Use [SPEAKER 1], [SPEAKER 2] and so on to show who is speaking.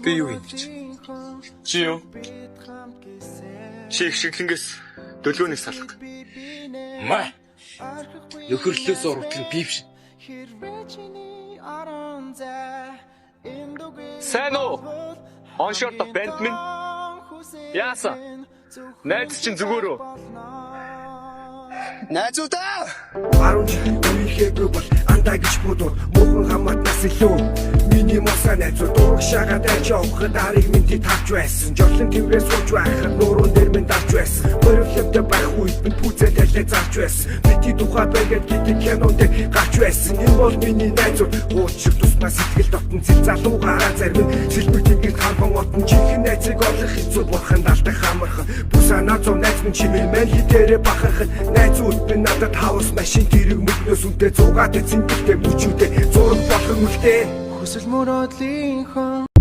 [SPEAKER 1] Би юу юм гэж? Чи юу? Чи их шиглэнгээс дөлгөөнөөс салга.
[SPEAKER 2] Маа. Нөхөрлөөс урагдлан би биш.
[SPEAKER 1] Сайн уу? Оншорто банд минь. Яасан? Найз чинь зүгээр үү?
[SPEAKER 3] Найзуудаа!
[SPEAKER 4] 10 жилийн үеийнхээгүй бол андаа гэж бодвол муухан хамаатнаас илүү миний мосаа найзууд урагшаагаа дайж явахад арыг минь тэд харж байсан. Жорлон тэврээ сууж байхад нуурун дээр минь дарж байсан. Боривломтой байх үед минь пүүзээ талиа зарж байсан. Бити тухай байгаад гэдэг кинон дээр гарч байсан. Энэ бол миний найзууд хууч шиг тусмаа сэтгэл дотн зэл залуугаараа зарим нь сэлбэг тэнгэрт харван отон жинхэнэ найзыг олох хэцүү, бурханд алдах амархан. Бүх санаа зов найз минь чимээ мэн хитээрээ бахархан. Найзууд минь надад хаус машин тэрэг мөнгнөөс үнэтэй зугаад цэнгэлтэй мөчүүдээ зураг болгон үлдээ.
[SPEAKER 3] Хүсэл мөрөөдлийнхөө